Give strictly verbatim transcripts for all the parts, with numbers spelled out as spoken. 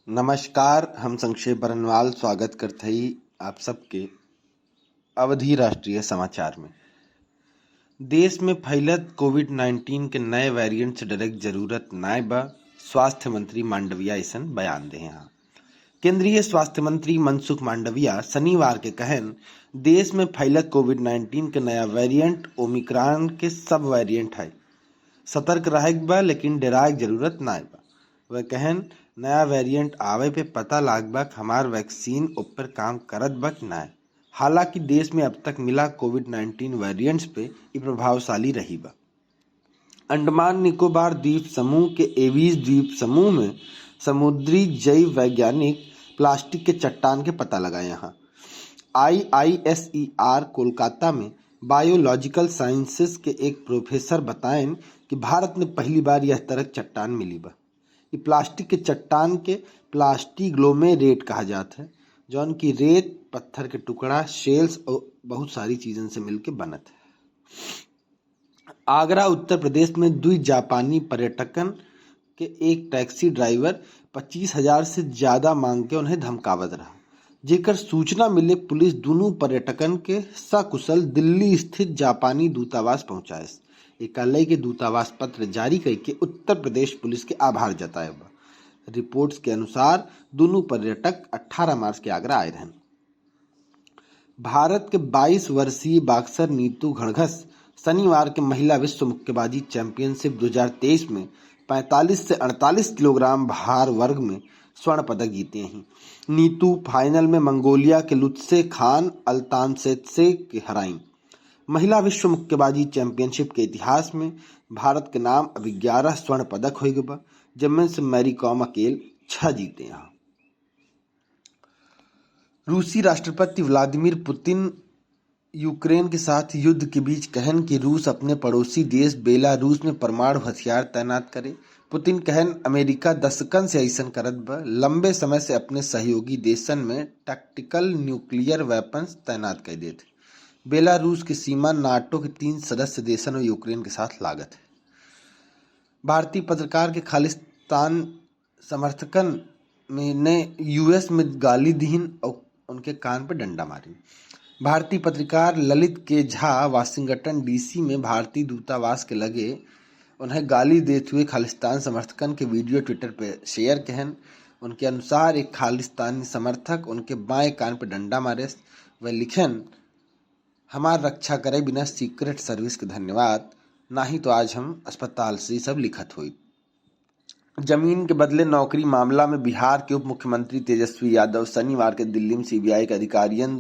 नमस्कार, हम संक्षेप बरनवाल स्वागत करत हई आप सबके अवधी राष्ट्रीय समाचार में। देश में फैलत कोविड नाइन्टीन के नए वेरिएंट से डरे के जरूरत नाय बा, स्वास्थ्य मंत्री मांडविया अइसन बयान देहे हैं। केंद्रीय स्वास्थ्य मंत्री मनसुख मांडविया शनिवार के कहन, देश में फैलत कोविड नाइन्टीन के नया वेरिएंट ओमिक्रॉन के सब वेरिएंट है, सतर्क रहे के बा, लेकिन डराए के जरूरत नाय बा। वह कहन, नया वेरिएंट आवे पे पता लाग बा कि हमार वैक्सीन ऊपर काम करत बा कि नाय। हालांकि देश में अब तक मिला कोविड नाइन्टीन वेरिएंट्स पे ई प्रभावशाली रही बा। अंडमान निकोबार द्वीप समूह के एवीज द्वीप समूह में समुद्री जैव वैज्ञानिक प्लास्टिक के चट्टान के पता लगाए हैं। आईआईएसईआर कोलकाता में बायोलॉजिकल साइंसेस के एक प्रोफेसर बताएन कि भारत में पहली बार यह तरह के चट्टान मिली बा। ई प्लास्टिक के चट्टान के प्लास्टिग्लोमेरेट कहा जात है, जौन की रेत, पत्थर के टुकड़ा, शेल्स और बहुत सारी चीजन से मिलके बनत है। आगरा, उत्तर प्रदेश में दुई जापानी पर्यटकन के एक टैक्सी ड्राइवर पच्चीस हजार से ज्यादा मांग के उन्हें धमकावत रहा, जेकर सूचना मिले पुलिस दुनू पर्यटकन के सकुशल दिल्ली स्थित जापानी दूतावास पहुंचाएस। एका लइके दूतावास पत्र जारी करके उत्तर प्रदेश पुलिस के आभार जताए बा। रिपोर्ट्स के अनुसार दुनू पर्यटक अठारह मार्च के आगरा आए रहन। भारत के बाईस वर्षीय बॉक्सर नीतू घणघस शनिवार के महिला विश्व मुक्केबाजी चैंपियनशिप दो हज़ार तेईस में पैंतालीस से अड़तालीस किलोग्राम भार वर्ग में स्वर्ण पदक जीते हैं। नीतू फाइनल में मंगोलिया के लुत्से खान अल्तानसेत्से के हराई। महिला विश्व मुक्केबाजी चैंपियनशिप के इतिहास में भारत के नाम अब ग्यारह स्वर्ण पदक होइ गए बा, जिनमें से मैरी कॉम अकेल छह जीते हैं। रूसी राष्ट्रपति व्लादिमीर पुतिन यूक्रेन के साथ युद्ध के बीच कहन कि रूस अपने पड़ोसी देश बेलारूस में परमाणु हथियार तैनात करे। पुतिन कहन, अमेरिका दशकन से अइसन करत बा, लंबे समय से अपने सहयोगी देशन में टैक्टिकल न्यूक्लियर वेपन्स तैनात कर देत। बेलारूस की सीमा नाटो के तीन सदस्य देशन और यूक्रेन के साथ लागत है। भारतीय पत्रकार के खालिस्तान समर्थकन में ने यूएस में गाली दीहिन और उनके कान पे डंडा मारिन। भारतीय पत्रकार ललित के झा वाशिंगटन डीसी में भारतीय दूतावास के लगे उन्हें गाली देत हुए खालिस्तान समर्थकन के वीडियो ट्विटर पे शेयर कहन। उनके अनुसार एक खालिस्तानी समर्थक उनके बाएं कान पे डंडा मारे। वह लिखन, हमार रक्षा करे बिना सीक्रेट सर्विस के धन्यवाद, नाही तो आज हम अस्पताल से सब लिखत होई। जमीन के बदले नौकरी मामला में बिहार के उप मुख्यमंत्री तेजस्वी यादव शनिवार के दिल्ली में सीबीआई के अधिकारियन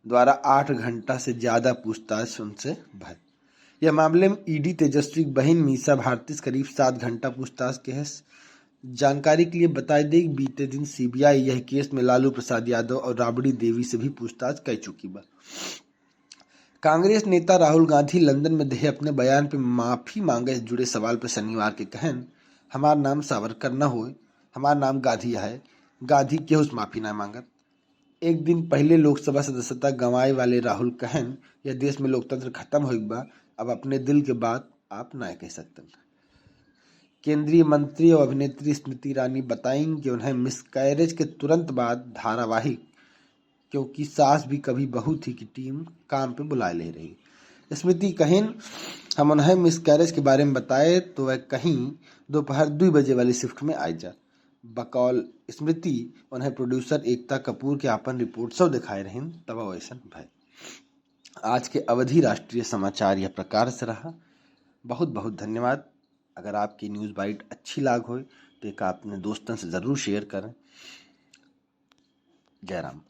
द्वारा आठ घंटा से ज्यादा पूछताछ उनसे भय। यह मामले में ईडी तेजस्वी की बहिन मीसा भारती से करीब सात घंटा पूछताछ के है। जानकारी के लिए बताई दें कि बीते दिन सीबीआई यह केस में लालू प्रसाद यादव और राबड़ी देवी से भी पूछताछ कर चुकी बा। कांग्रेस नेता राहुल गांधी लंदन में देहे अपने बयान पे माफी मांगे से जुड़े सवाल पे शनिवार के कहन, हमार नाम सावरकर न होए, हमार नाम गांधी है। गांधी केहू से माफी ना मांगत। एक दिन पहले लोकसभा सदस्यता गंवाए वाले राहुल कहन, यह देश में लोकतंत्र खत्म हो बा, अब अपने दिल के बात आप ना कह सकते। केंद्रीय मंत्री और अभिनेत्री स्मृति ईरानी बताइन कि उन्हें मिसकैरेज के तुरंत बाद धारावाहिक क्योंकि सास भी कभी बहू थी की टीम काम पे बुलाए ले रही। स्मृति कहिन, हम उन्हें मिसकैरेज के बारे में बताए तो वह कहीं दोपहर दो बजे वाली शिफ्ट में आए जा। बकौल स्मृति उन्हें प्रोड्यूसर एकता कपूर के आपन रिपोर्ट सब दिखाए रहिन, तब वैसन भय। आज के अवधी राष्ट्रीय समाचार यह प्रकार से रहा। बहुत बहुत धन्यवाद। अगर आपकी न्यूज़ बाइट अच्छी लाग होए तो एक अपने दोस्तन से ज़रूर शेयर करें। जय राम।